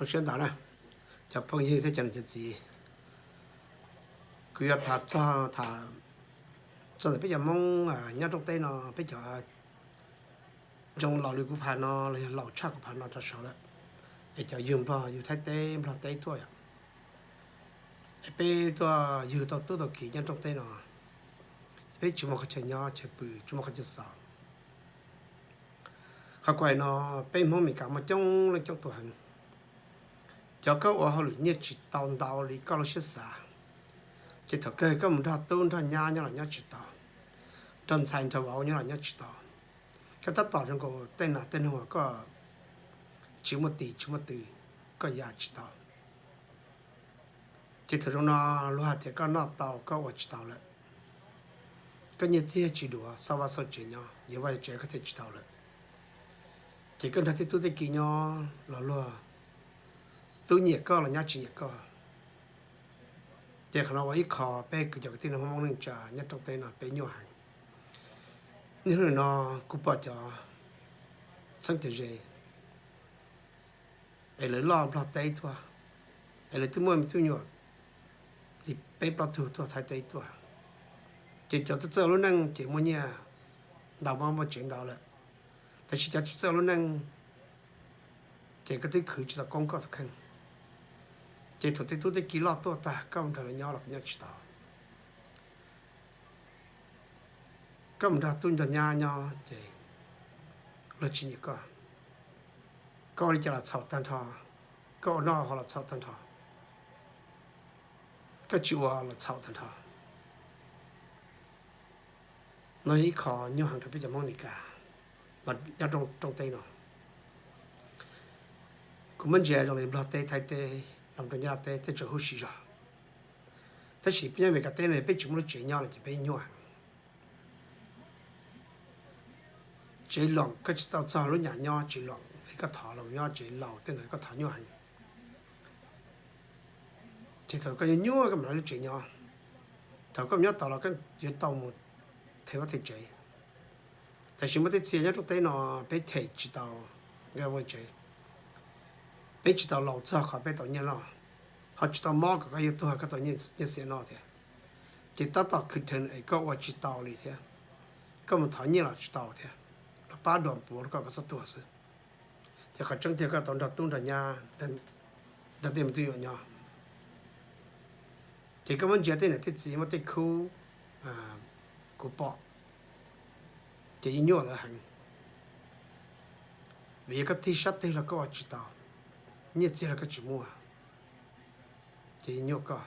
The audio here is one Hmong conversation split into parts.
Zoo siab ntau na, cov phooj ywg thiab cov niam cov txiv, kuv yuav tham txog, tham txog ntawm peb cov Hmoob nyob rooj teb no, peb cov zoo laus li kuv phav no los yog laus tshaj kuv phav no rau saud lawm, es cov yug Nplog yug Thaib teb Nplog teb tuaj yom, es peb tuaj yug tau tub tau kiv nyob rooj teb no, peb tsis muaj qhov chaw nyob chaw pw, tsis muaj qhov chaw xaus. Qhov kuv hais no, peb Hmoob Amelikas muaj coob leej coob tus heev. Cov koj ua hauj lwm nyiaj tsis tau ntau li koj lub siab xav, ces thaum kawg koj mus nrog tub nrog nyab nyob los nyob tsis tau, nrog ntxhais nrog vauv nyob los nyob tsis tau. Koj tab tom zoo nkaus tej nas tej noog uas koj tsis muaj tis tsis muaj tw, koj ya tsis tau. Ces thaum zoo no luag hais tias koj noj tau koj ua tsis tau lawm, koj nyiaj txiag tsis dua, xauj vaj xauj tsev nyob, yuav vaj yuav tsev koj thiaj tsis tau lawm. Ces koj nrog tej tub tej kiv nyob los luag tub nyiam koj los nyab tsis nyiam koj. Ces qhov no ua ib qho peb kwv cov kwv tij neej Hmoob neej tsa nyob rooj teb no peb nyuaj heev. Niaj hnub no kuv pom cov txheeb cov ze es lawv loj Nplog teb tuaj, es lawv twb muaj me tub nyuam li peb plaub tug tuaj Thaib teb tuaj. Ces cov txawj txawj ua lub neej ces muaj nyiaj ntau, muaj tsev ntau lawm, tab sis cov tsis txawj ua lub neej ces koj twb khwv tsis tau koob koj tus kheej. Ces thaum tej tub tej kiv loj tuaj tag koj mus nrog lawv nyob los koj nyob tsis tau. Koj mus nrog tub nrog nyab nyob ces luag tsis nyiam koj. Koj ua li cas los txhaum tag nrho, koj ua noj ua haus los txhaum tag nrho, koj tsis ua los txhaum tag nrho. No yog ib qho nyuaj heev rau peb cov Hmoob Amelikas los nyob rooj teb no. Kuv muab ntsia zoo li Nplog teb, Thaib teb, los rau Nyab Laj teb tej tseem huv si zog, tab sis peb nyob Amelikas teb no peb tsis muaj lub tsev nyob lawm ces peb nyuaj heev. Tsev loom koj tsis tau txog lub nyam nyob, tsev loom es koj thov los nyob tsev laus tej ntawd koj thov nyuaj heev. Ces thaum koj nyuaj nyuaj koj mam li lub tsev nyob, thaum koj nyob tau los koj yuav tau mus them vaj them tsev. Tab sis muaj tej txhia nyob rooj teb no peb them tsis tau nkaj vaj tsev, peb tsis tau laus txog qhov peb tau nyiaj noj, ho tsis tau mob kom koj yuav tuag koj tau nyiaj xiam noj thiab. Ces tab tom khwv theev es koj ua tsis tau li thiab, koj mus thov nyiaj los tsis tau thiab, los pab dua puav rau koj kom txhob tuag xwb. Ces qhov tseeb tiag koj tau nrog tub nrog nyab, nrog tej me tub nyuam nyob. Ces koj muab ntsia tej niam tej txiv muaj tej khub kuv pom, ces yeej nyuaj lawv heev. Vim yog koj tig sab twg los koj ua tsis tau, nyiaj txiag los koj tsis muaj, ces yeej nyuaj koj.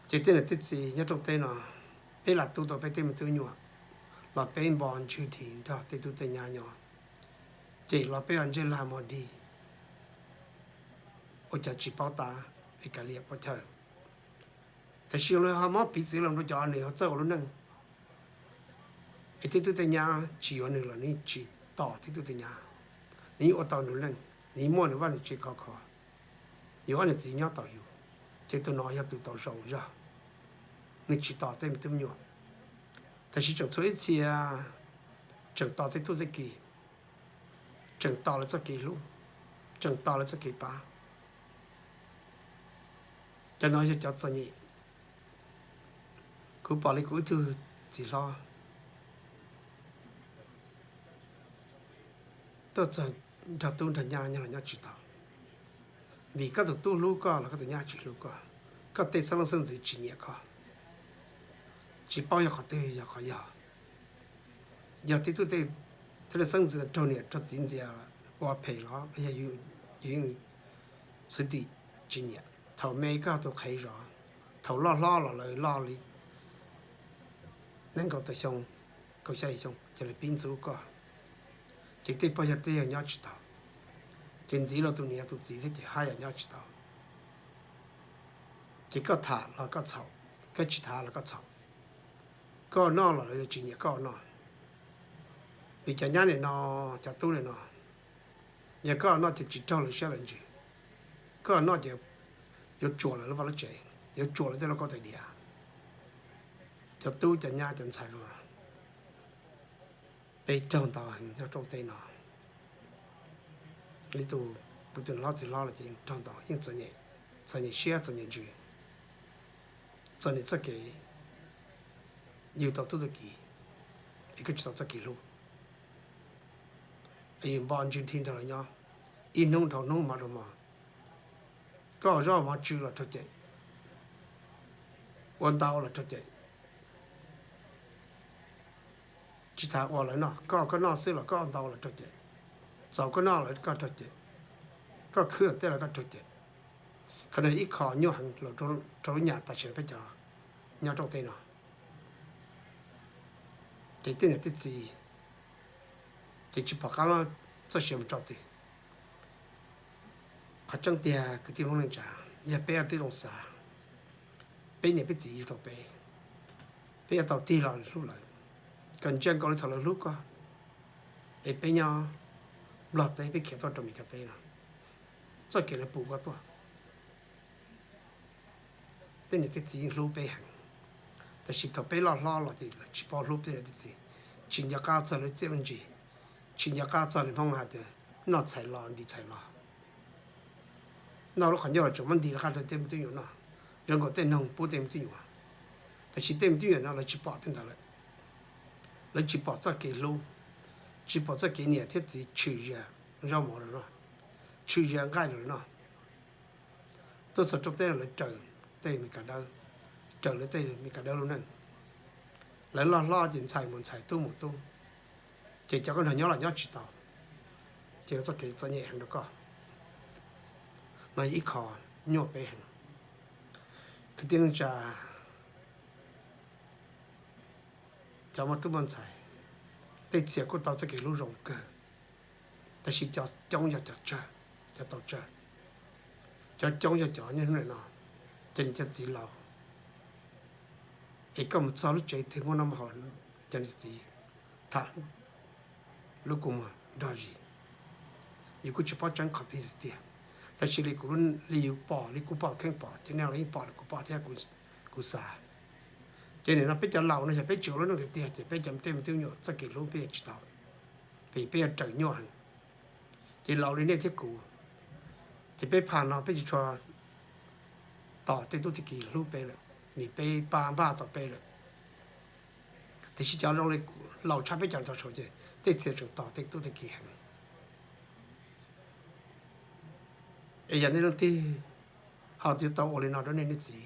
Ces tej niam tej txiv nyob rooj teb no, peb lam tu tau peb tej me tub nyuam los peb npo ntswg dhi nrog tej tub tej nyab nyob, ces los peb ua ntsej lag mog dig, ua cov tsis paub tab es kav liam pov chawj. Tab sis lawv ho muab piv txwv los rau cov nws ho txawj ua lub neej, es tej tub tej nyab tsis yuav nws los nws tsis tos tej tub tej nyab, nws yeej ua tau nws lub neej, nws yeej muaj nws vaj nws tsev khov kho, yus ob niam txiv nyob tau yus, ces tus no yog tus tau zoo zog, nws tsis tos tej me tub me nyuam. Tab sis tseem txhua ib txhia tseem tos tej tub tej kiv, tseem tos lawv txoj kev hlub, tseem tos lawv txoj kev pab. Cov no yog cov txom nyem. Kuv pom li kuv ib tug txiv hlob tuaj txog nrog tub nrog nyab nyob los nyob tsis tau, vim koj tus tub hlub koj los koj tus nyab tsis hlub koj, koj tej xeeb leej xeeb ntxwv tsis nyiam koj, tsis paub yog qhov twg yog qhov yog. Yog tib tug tej leej xeeb ntxwv raug niam raug txiv ntxias ua phem los yog yus yeej xwv tim tsis nyiam. Thaum me koj tus qhev zov, thaum loj hlob los lawv loj li nees nkaum tawm xyoo, kaum xya xyoo ces lawv pib ntxub koj, ces tej pog yawg tej yawg nyob tsis tau, ces ntxiv los tus niam tus txiv thiab ces haj yam nyob tsis tau. Ces koj tham los koj txhaum, koj tsis tham los koj txhaum, koj noj los lawv tsis nyiam koj noj. Vim cov nyab nim no, cov tub nim no, yog koj noj ces tsis raug lawv siab lawv ntsws, koj noj ces yuav tsuam lawv lub vaj lub tsev, yuav tsuam lawv tej lauj kaub tais diav. Cov tub cov nyab cov ntxhais no peb raug ntau heev nyob rooj teb no. Li tus, kuv tus hlob txiv hlob los ces yeej raug ntaus, yeej txom nyem, txom nyem siab txom nyem ntsws, txom nyem txoj kev yug tau tub tau ki, es koj tsis tau txoj kev hlub. Es yus npo ntsws dhi nrog lawv nyob, ib hnub dhau hnub hmo dhau hmo, koj ua zaub mov tsw los raug cem, ua ntau los raug cem. Tsis tas ua lawv noj, koj ua koj noj xwb los koj ua ntau los raug cem, txaus koj noj los koj raug cem, koj khwv tej los koj raug cem. Qhov no ib qho nyuaj heev rau lub nyam tam sim no peb cov nyob rooj teb no. Ces tej niam tej txiv ces tsis pom qab muab txoj sia mus tso twg. Qhov tseeb tiag kwv tij Hmoob neej tsa, yog peb ua tib zoo xav, peb niam peb txiv yug tau peb, peb yuav tau tig los hlub lawv kom ntsia nkaus li thaum lawv hlub koj. Es peb nyob Nplog teb peb khiav tuaj rau Meskas teb no, txoj kev lawv pum koj tuaj. Tej niam tej txiv yeej hlub peb heev, tab sis thaum peb loj hlob los ces lawv tsis paub hlub tej niam tej txiv, tsis nco qab txog lub txiaj lub ntsig, tsis nco qab txog li Hmoob hais tias noj txhais los nti txhais los. Noj lub qhov ncauj los tseem muab nti rov qab rau tej me tub nyuam noj, zoo nkaus tej noog pub tej me tub nyuam. Tab sis tej me tub nyuam no lawv tsis pom tej ntawd lawm, lawv tsis pom txoj kev hlub, tsis pom txoj kev niam thiab txiv tshwm sim zaub mov rau noj, tshwm sim nqaij rau noj. Tuaj txog rooj teb lawv raws tej Meskas dawb, raws lawv tej Meskas dawb lub neej. Lawv loj hlob ces ntxhais mus ntxhais tub mus tub, ces cov koj nrog nyob los nyob tsis tau, ces ua txoj kev txom nyem heev rau koj. No yog ib qho nyuaj peb heev. Kwv tij neej tsa, cov muaj tub muaj ntxhais, tej txhia kuj tau txoj kev hlub zoo kawg, tab sis cov coob yog cov tsawg, cov tau tsawg. Cov coob yog cov niaj hnub nim no cov niam cov txiv laus, es koj mus txog lub tsev twg muaj noj muaj haus, cov niam txiv tham lub kua muag nrog zis. Yus kuj tsis paub tseeb qhov twg tiag tiag, tab sis li kuv, li yus pom, li kuv pom kheej pom ces nej los yeej pom li kuv pom thiab kuv xav. Ces nim no peb cov laus no yog peb tsis ua lub neej tiag tiag ces peb cov tej me tub nyuam txoj kev hlub peb yuav tsis tau, peb yuav raws nyuaj heev. Ces laus li nej thiab kuv, ces peb phaj no peb tsis tshua tos tej tub tej ki hlub peb lawm, vim peb pab npaj tau peb lawm. Tiam sis cov zoo li laus tshaj peb cov tau saud ces tej txhia tseem tos tej tub tej ki heev. Es yog nej leej twg ho twb tau ua li no rau nej niam txiv,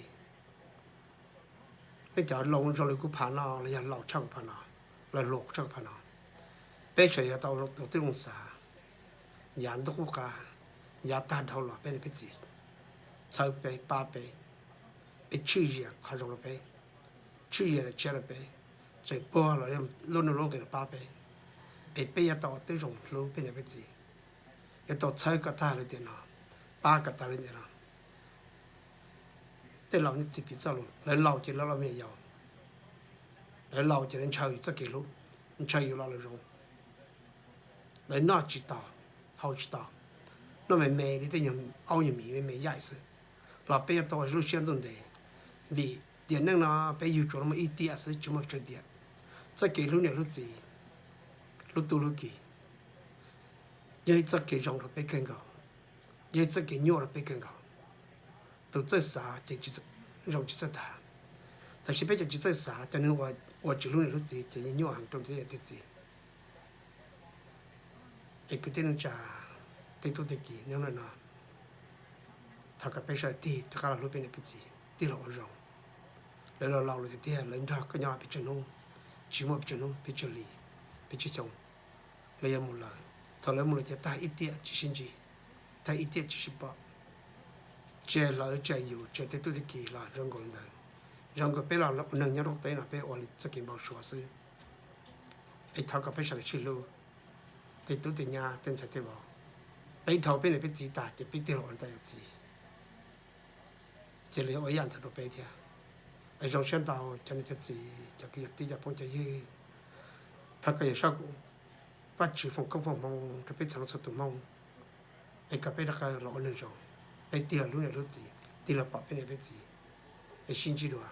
nej cov laus zoo li kuv phaj no los yog laus tshaj kuv phaj no, los hluas tshaj kuv phaj no, peb sawv daws tau ua tib zoo xav, yav ntuj qub qab, yav tag dhau los peb niam peb txiv txhawb peb pab peb, es tshwj sim qhov zoo rau peb, tshwj sim daim tshiab rau peb, tseem puag los lub nub lub nqis los pab peb, es peb yuav tau ua tib zoo hlub peb niam peb txiv, yuav tau txhawb kom tag li tiam no, pab kom tag li tiam no. Tej laus nej txiv piv txoj lus, lawv laus ces lawv los me nyuam yaus, lawv laus ces lawv ntshaw yus txoj kev hlub, ntshaw yus lo lus zoo. Lawv noj tsis tau, haus tsis tau, noj me me li tej nyuag aub nyuag miv me me yaim xwb, los peb yuav tau ua lub siab ntuj ntev, vim tiam neej no peb yug tsuas muaj ib tiam xwb tsis muaj tsawg tiam. Txoj kev hlub niam hlub txiv, hlub tub hlub ki, yog ib txoj kev zoo rau peb kawg nkaus, yog ib txoj kev nyuaj rau peb kawg nkaus. Tus txawj xav ces zoo tsis txawj tag, tab sis peb cov tsis txawj xav, cov neeg uas tsis hlub niam hlub txiv ces yeej nyuaj heev rau tej niam tej txiv. Es kwv tij neej tsa, tej tub tej ki, hnub no thov kom peb sawv daws tig rov qab los hlub peb niam peb txiv, tig los ua zoo. Lawv laus laus lawm tiag tiag, lawv nrog koj nyob pes tsawg hnub, tsis muaj pes tsawg hnub, pes tsawg hlis, pes tsawg xyoo, lawv yuav mus lawm. Thaum lawv mus lawm ces tag ib tiam tsis sib ntsib, tag ib tiam tsis sib pom. Tseg lawv tseg yus tseg tej tub tej ki los zoo nkaus li ntawd. Zoo nkaus peb los ua neeg nyob rau teb no peb ua li txoj kev npau suav xwb. Es thov kom peb sawv daws sib hlub, tej tub tej nyab tej ntxhais tej vauv, peb dhau peb niam peb txiv tag ces peb tig los ua niam txiv, ces lawv yuav ua ib yam ntawd rau peb thiab. Es zoo siab ntau cov niam cov txiv, cov kwv cov tij, cov phooj cov ywg, thov kom Yawm Saub Vajtswv foom koob foom hmoov rau peb txhua leej txhua tus Hmoob, es kom peb rov qab los ua neeg zoo, peb tig los hlub niam hlub txiv, tig los pom peb niam peb txiv, es sib ntsib dua.